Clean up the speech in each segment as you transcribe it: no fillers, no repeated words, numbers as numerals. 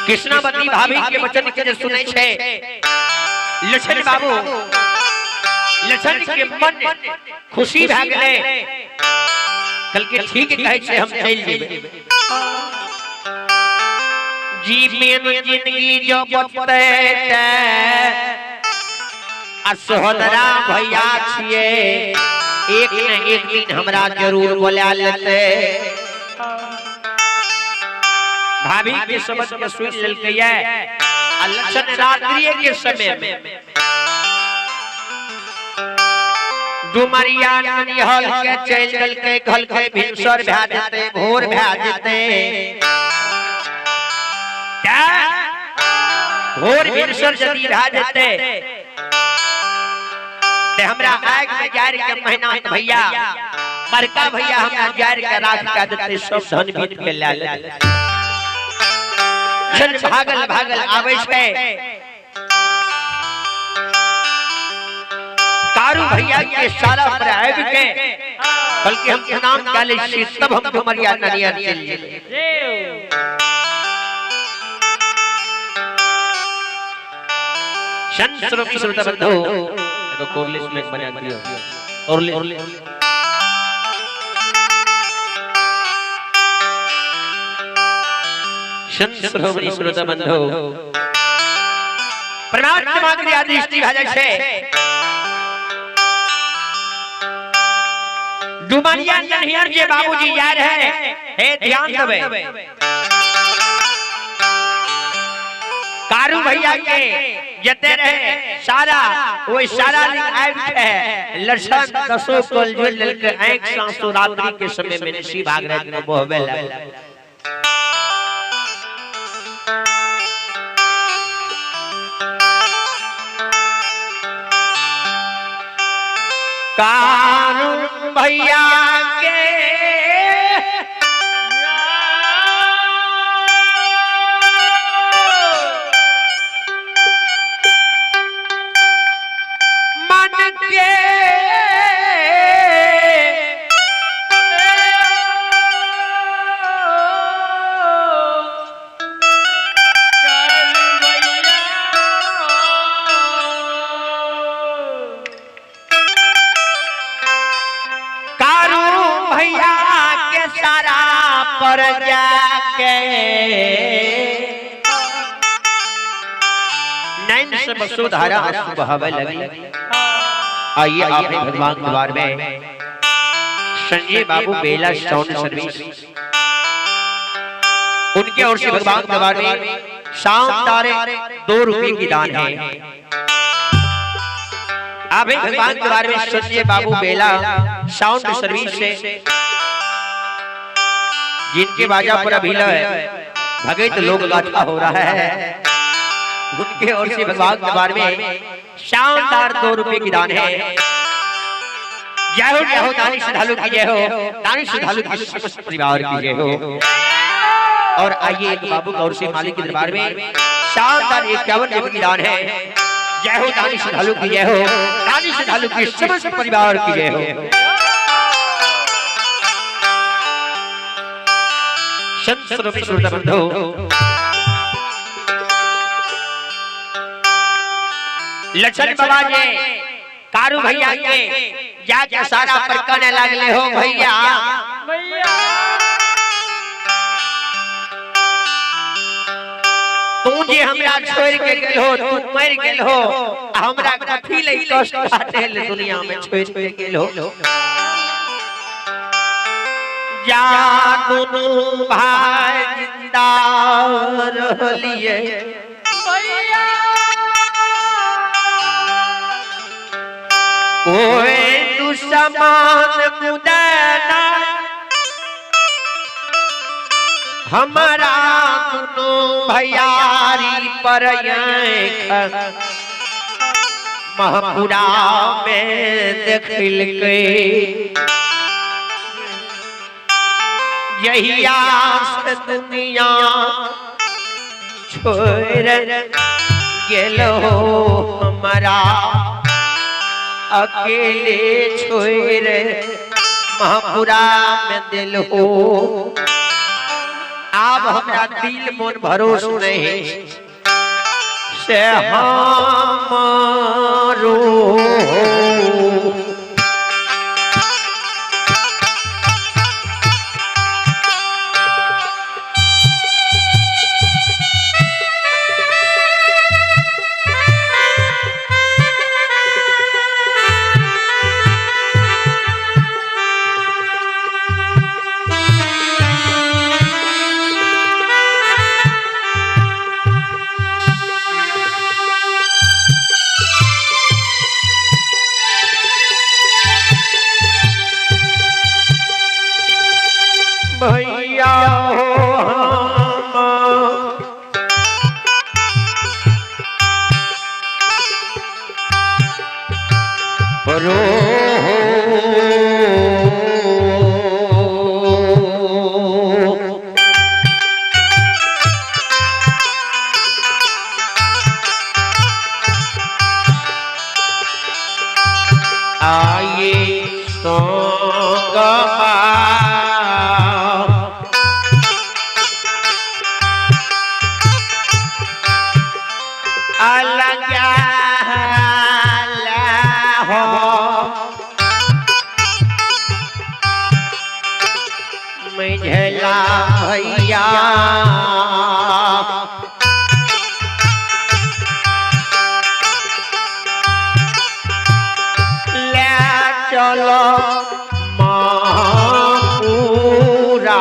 कृष्णावती भाभी के वचन के जे सुनै छै लछन बाबू, लछन के मन खुशी भए गेलै। कहलकै ठीक कहै छै, हम चलि जेबै। जीवन जिंदगी जो बचतै ते आ सोहदरा भैया छियै, एक न एक दिन हमरा जरूर बोला लेतै। भाभी के शब्द के सुन लेलकै आ लक्षण रात्रिये के समय में डुमरिया ननिहल के चलि देलकै। कहलकै भिनसर भए जेतै, भोर भए जेतै। भोर भिनसर यदि भए जेतै ते हमरा आगि में जारि के महीना भैया, बड़का भैया हमरा जारि के राख कए देतै, सब धन बीत के लए लेतै। जन भागल भागल आबै छै, कारू भैया के सारा पर आबि के बल्कि हम प्रणाम कए लै छी, तब हम डुमरिया ननियर चलि जेबै। संत श्रोता श्रोता बंधु, एगो कोरलिस में बना दियो और संत श्रोमणी श्रोता बंधु, परमात्मा के दृष्टि भए जाइ छै। डुमरिया ननियर जे बाबूजी जा रहे, हे ध्यान देबै, कारू भैया के जते रहे सारा, ओहि सारा लिंग आबि के लक्षण दसो कल जोड़ लेलकै। आँखि साँसो रात्रि के समय में निशी भाग राति में बहबे लागल। कारू भैया के मन के कारू भैया के सारा पर जाके नैन से वसुधारा आंसू बहावे लगी। आइए आपने भगवान द्वार में संजय बाबू बेला साउंड सर्विस, उनके ओर से भगवान द्वार में शानदार 2 रुपए की दान है। आप भगवान द्वार में संजय बाबू बेला साउंड सर्विस से, जिनके बाजा पर अभी भगत लोग गाथा हो रहा है, उनके ओर से भगवान द्वार में शानदार 2 रुपए की दान है। जय हो, जय हो दानी श्रद्धालु की जय हो, दानी श्रद्धालु की समस्त परिवार की जय हो। और आइए एक बाबू गौर से मालिक के दरबार में शानदार 51 रुपए की दान है। जय हो दानी श्रद्धालु की जय हो, दानी श्रद्धालु की समस्त परिवार की जय हो। संत श्रोता श्रोता बंधु, लक्षण बाबा जी कारू भैया के जाके सारा पर कहने लगले, हो भैया तू जे हमरा छोड़ के गेल हो, तू मर गेल हो, आ हमरा कथी ले कष्ट काटे ले दुनिया में छोड़ के गेल हो। जा दुनू भाई जिंदा रहलिए, कोई दुश्मन मुदना हमारा दुनू भैयारी पर महपुरा में देखलकै। जहिया से दुनिया छोड़ गेल हो, हमारा अकेले छोड़ महपुरा में दिल हो। आब हमरा दिल मन भरोस नहीं से हमारो भैया हो हम परो आइए संग अलग हो मझला भैया ले चलो मापुरा।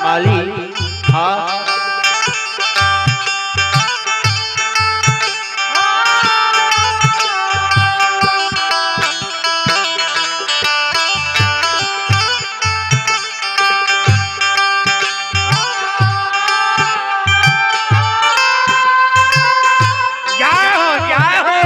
माली हाँ जय हो जय हो।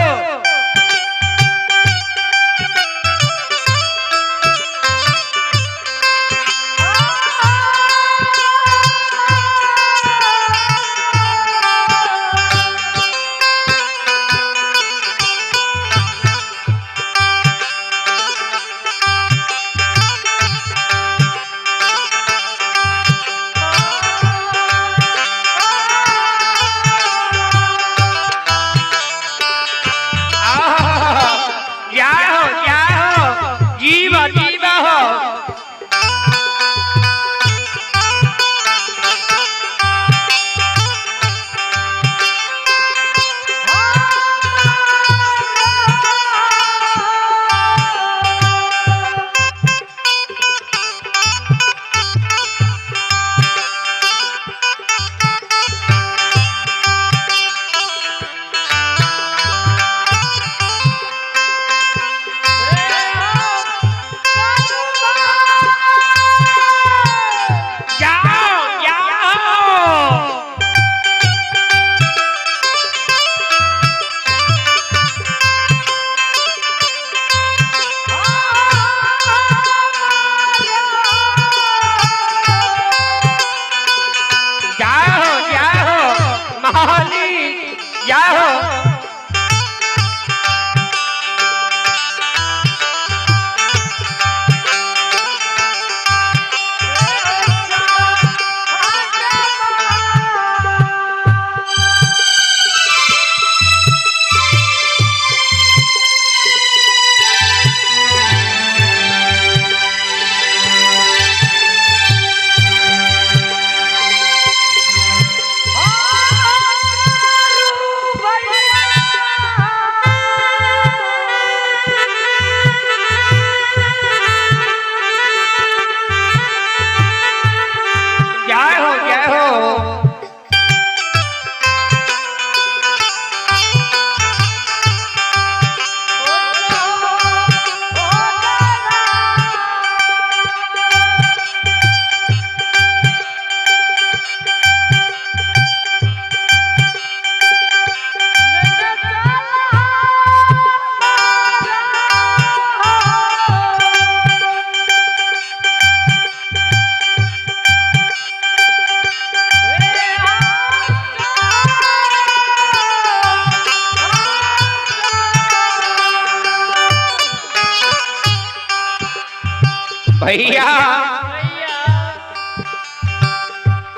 भैया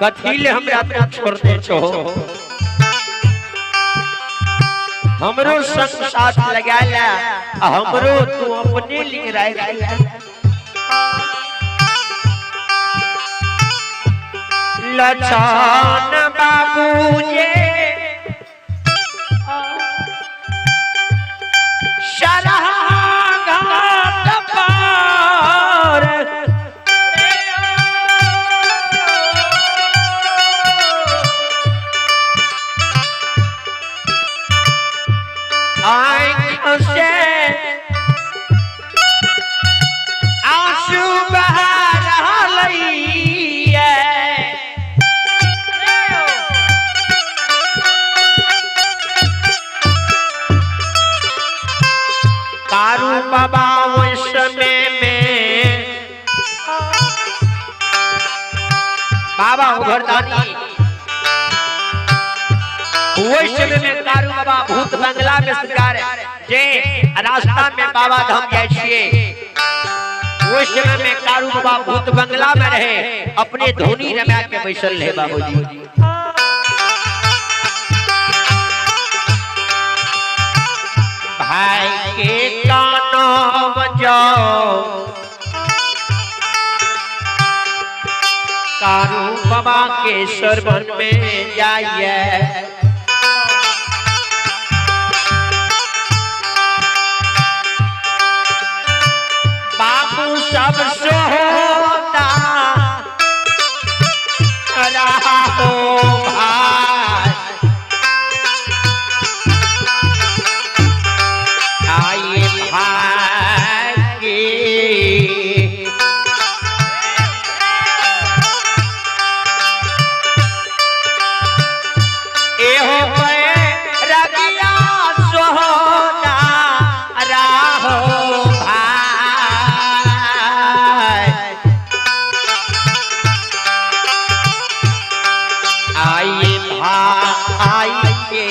कथी ले हमरा तू छोड़ने छो, हमरो संग साथ लगा ला, हमरो तू अपने लिए राख ला। लछन बाबू जे शरणागत पार, आँख से आंसू बहा रहलैया। कारू बाबा ओहि समय में बाबा उघरदानी, ओहि समय में कारू बाबा भूत बंगला में सरकार जे रास्ता में बाबा धाम जाय छिए, ओहि समय में कारू बाबा भूत बंगला में रहे, अपने धोनी रमा के बैसल रहे बाबूजी। भाई के कानों बजाओ कारू बाबा के सरवन में जाइए। बाबू सब सोता रहा हो भाई, आइए भाई के एहो रगिया सोना राहो भाई, आइए भाई के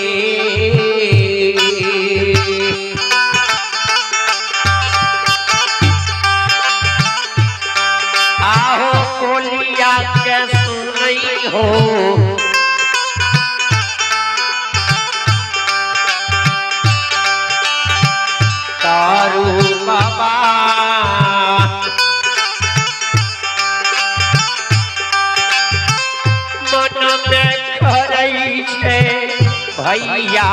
आहो कोलिया के सुनई हो, तारू बाबा मन में खरई छे भैया।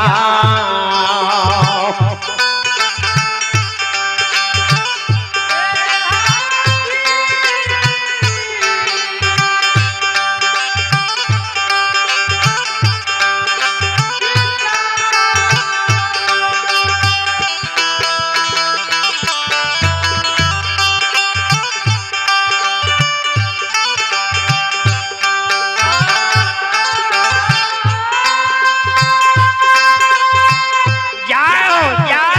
जाओ जाओ।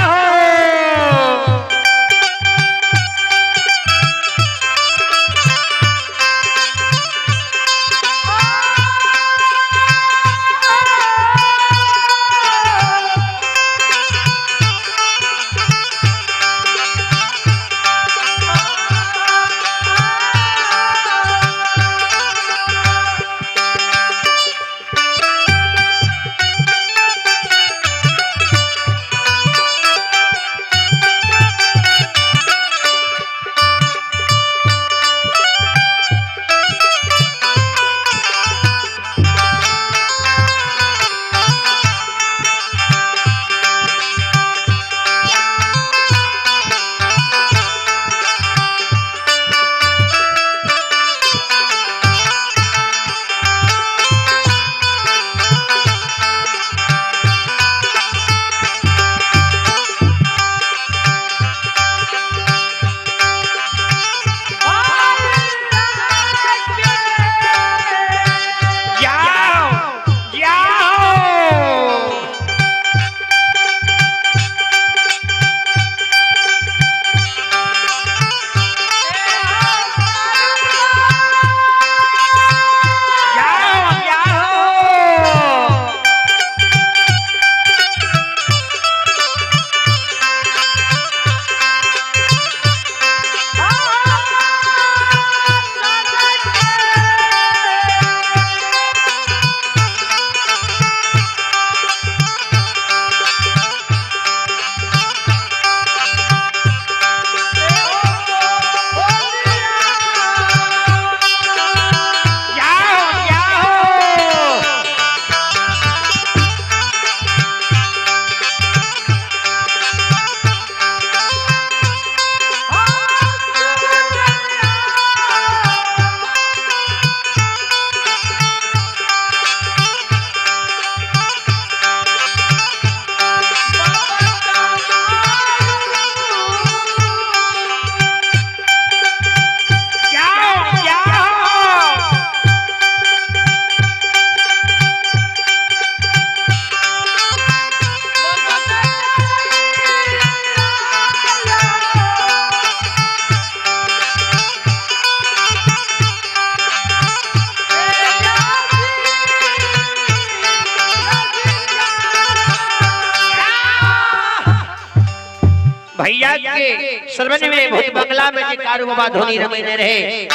भैया के श्रवण में भूत बंगला में जे कारू बाबा धोनी रमैने रहे,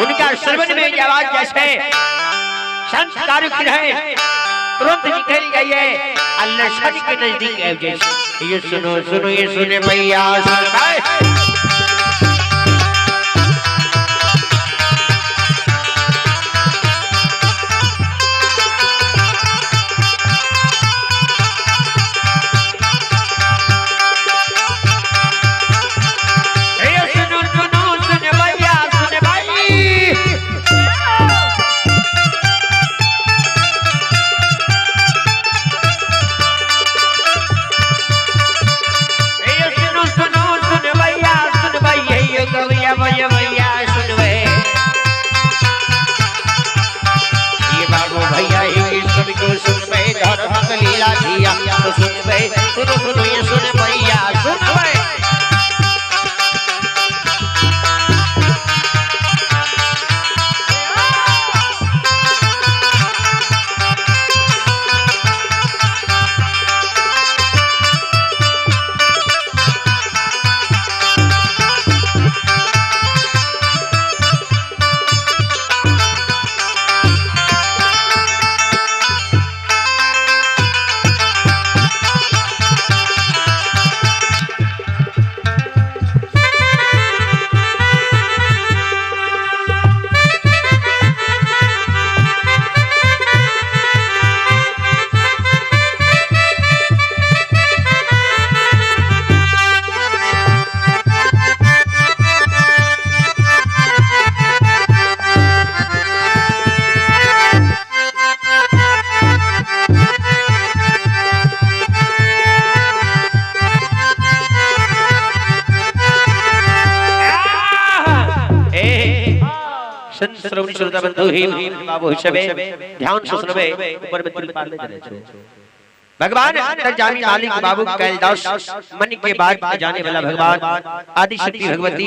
उनका श्रवण में ये आवाज जैसे संत कारू की रहे, तुरंत निकल जाइए अल्लाह के नजदीक आब जाइए। ये सुनो सुनो ये सुने भैया सुन भाई। ये सुनो सुनो सुन भैया सुन भाई। ये सुनो सुनो सुन भैया सुन भैया, ये गवैया भैया भैया सुन भे। ये बाबू भैया ये सबको सुन भे, धर्म लीला धिया तो सुन भे, सुनो सुनो ये सुन भैया सुन भे। संत श्रवणी श्रोता बंधु ही बाबू हिसाबे ध्यान से सुनबे, ऊपर में तिल पार ले चले छो। भगवान अंतर्जामी मालिक बाबू कैलदास मन के बात के जाने वाला भगवान आदि शक्ति भगवती